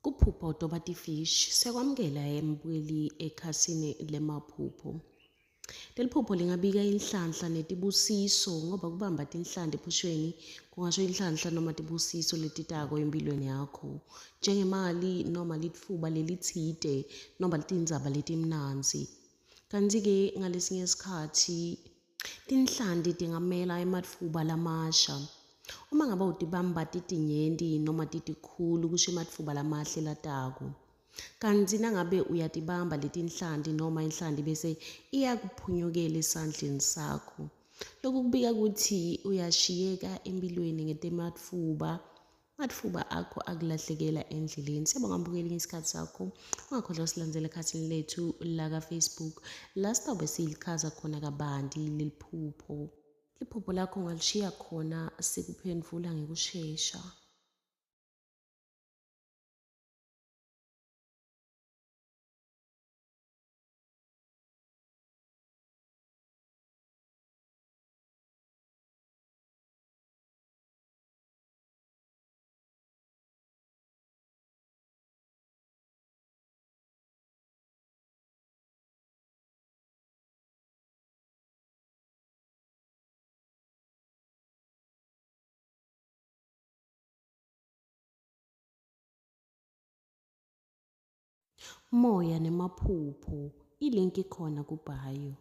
Kuphupha udoba tifish siyakwamukela embukeli ekhasini lemaphupho. Leli phupho lingabika inhlanhla netibusiso ngoba kubamba tinhlanti ephushweni kungasho inhlanhla noma tibusiso letitako empilweni yakho njengemali noma litfuba lelitsite noma tindzaba letimnandzi. Kantsi-ke ngalesinye sikhatsi Tinhlanti tingamela ematfuba lamasha. Uma ngabe utibamba titinyenti noma titikhulu kusho ematfuba lamahle latako. Kantsi nangabe uyatibamba letinhlanti noma inhlanti bese iyakuphunyukela esandleni sakho. Loku kubika kutsi uyashiyeka empilweni ngetematfuba Matfuba akho akulahlekela endleleni. Siyabonga mbukeli ngesikhathi sakho. Ungakhohlwa usilandzela ekhasini lethu laka-Facebook la sitawube silichaza khona kabanti leliphupho. Liphupho lakho ungalishiya khona sikuphendvula ngekushesha. Moya nemaphupho, i-link ikhona ku-bio.